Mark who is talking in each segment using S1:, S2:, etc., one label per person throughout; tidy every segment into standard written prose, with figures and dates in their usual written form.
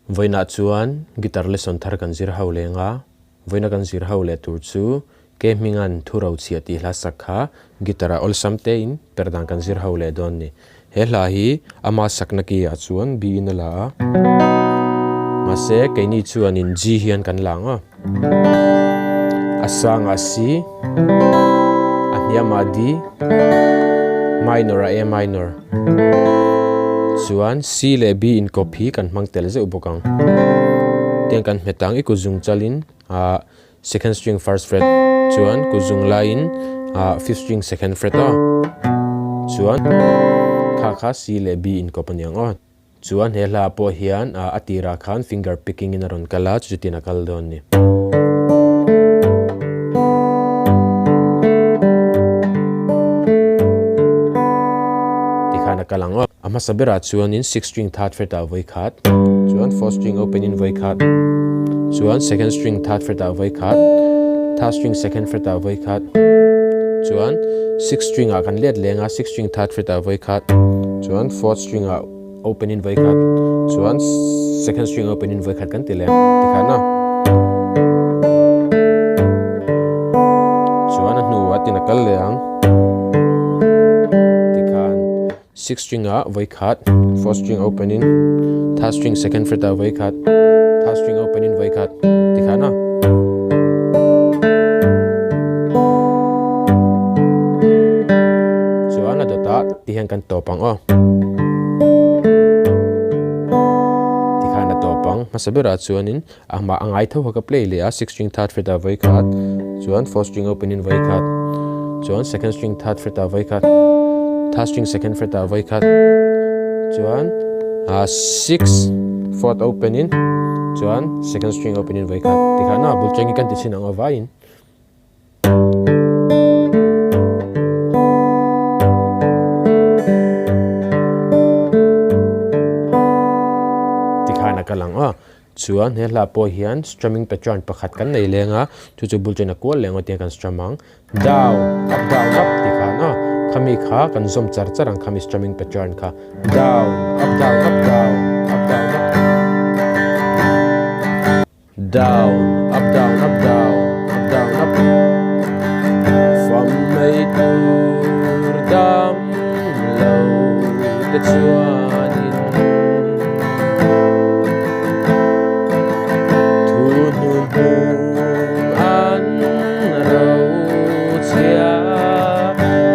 S1: Vawiinah chuan guitar lesson thar kan zir ho leng a, vawiina kan zir ho leh tur chu ke hminga'n thu ro chhiah tih hla sak kha guitar ah awlsam tein per dan kan zir ho leh dawn ni. He hla hi ama sakna ki ah chuan B in a la a, mahse keini chuanin G hian kan la ang a. A sangah C, a hniamah D, minor ah A minor. Chuan C leh B inkawp hi kan hmang tel zeuh bawk ang. Tiang kan hmet ang i kut zung chalin ah second string first fret chuan kut zung laiin ah fifth string second fret a chuan kha kha C leh B inkawp a ni ang aw. Chuan he hla pawh hian a tirah khan finger picking in a rawn kal a, chutin a kal dawn a ni. Tikhan a kal ang aw. A hmasa berah chuanin sixth string third fret ah vawi khat, chuan fourth string open in vawi khat, chuan second string third fret ah vawi khat, third string second fret ah vawi khat, chuan sixth string ah kan let leng a, sixth string third fret ah vawi khat, chuan fourth string ah open in vawi khat chuan second string open in vawi khat kan ti leh tikhan a chuan a hnuah tin a kal leh ang tikhan sixth string ah vawi khat fourth string open in third string second fret ah vawi khat third string open in vawi khat tikhan a. Chuan a dawtah ti hian kan tawp ang aw. Tikhan a tawp ang. Hmasa berah chuanin a hma a ngai tho kha ka play leh a, sixth string third fret ah vawi khat, chuan fourth string open in vawi khat, chuan second string third fret ah vawi khat, third string second fret ah vawi khat, chuan ah sixth fourth open in chuan second string open in vawi khat. Tikhan a bul chengin kan ti chhin ang aw vaiin. Tikhan a kal ang aw. Chuan he hla pawh hian strumming pattern pakhat kan nei leng a, chu chu bul chen a kual leng aw tia kan strum ang. Down, up down up tikhan aw. Khami kha kan zawm char char ang khami strumming pattern kha. Down, up down up down, up down up. Down, up down up down, up down up Fam mai tur dam lo te chuanin Thu hnu hmun an ro chhia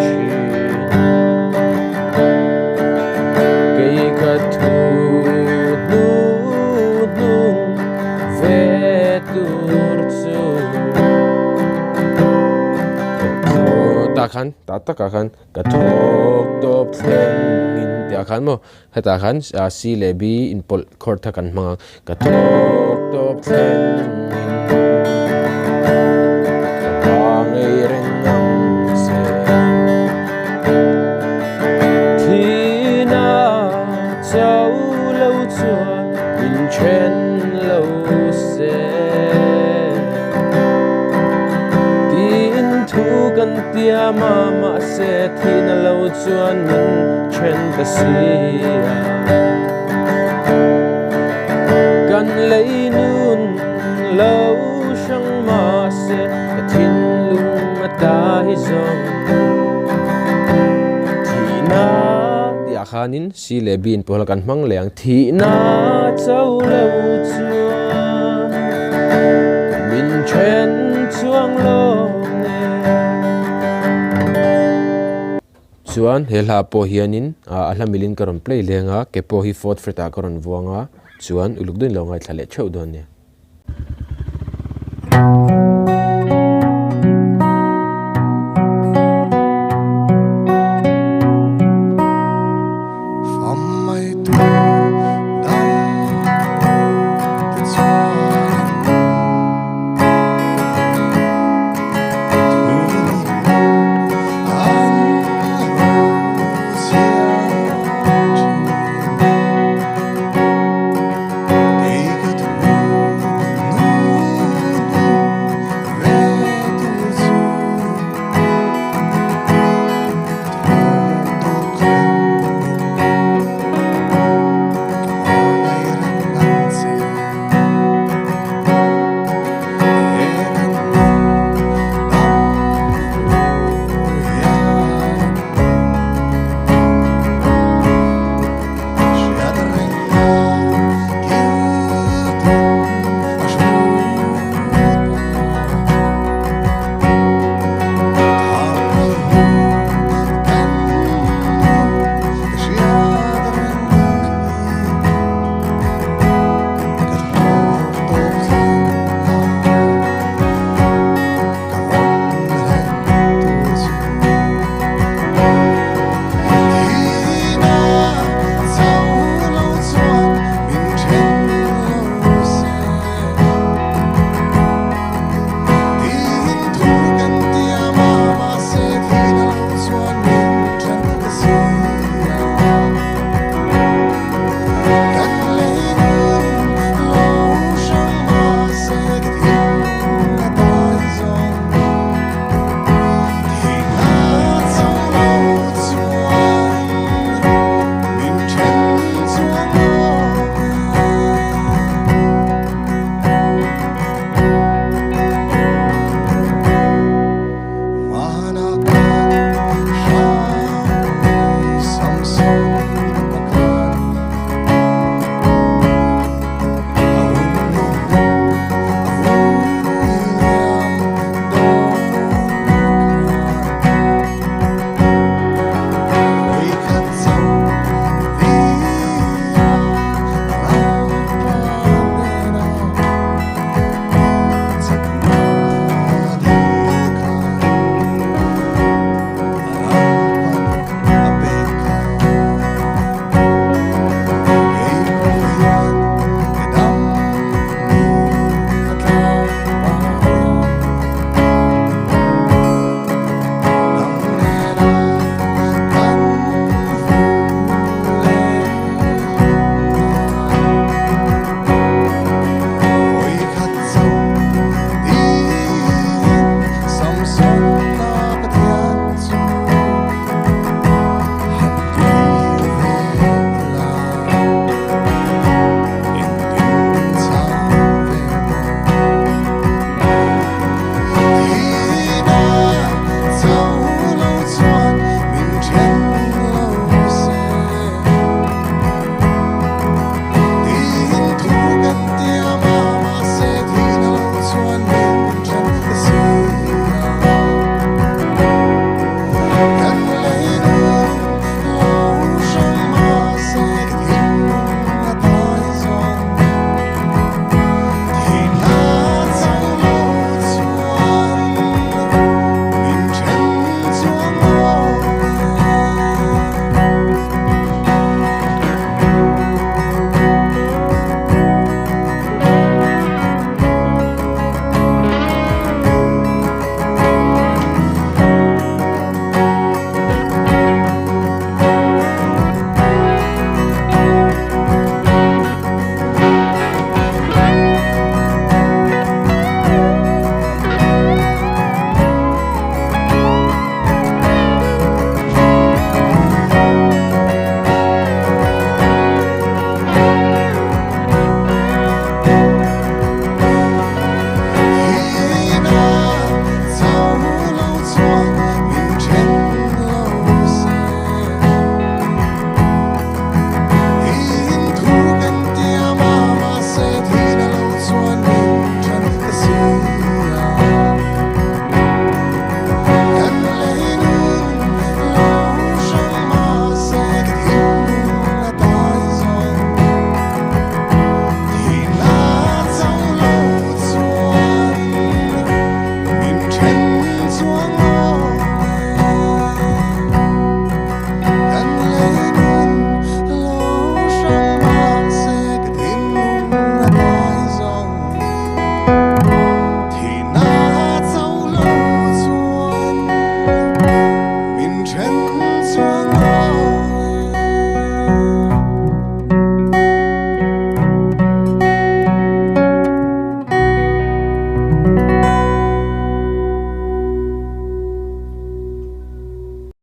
S1: thin Kei ka thu hnu hnung Ve tur chu Tah khan tah takah khan ka thawk tawp thleng in tih ah khan maw hetah khan C leh B inpawlh chord kha kan hmang ang ka thawk tawp thleng in ka pa ngei reng ang che Thina chau lo chuan min then lo se Tiin thu kan tiam a mahse thihna lo chuan min then ta si a Kan lei nun lo hrang mahse ka thinlung a ta hi zawng Thihna tih ah khanin C leh B in pawh kan hmang leh ang. Thihna cho lo chuan min then chuang lo nge. Chuan he hla pawh hianin a hla milin ka rawn play leng a, ke pawh hi fourth fret ah ka rawn vuang a, chuan uluk deuhin lo ngaithla leh theuh dawn nia.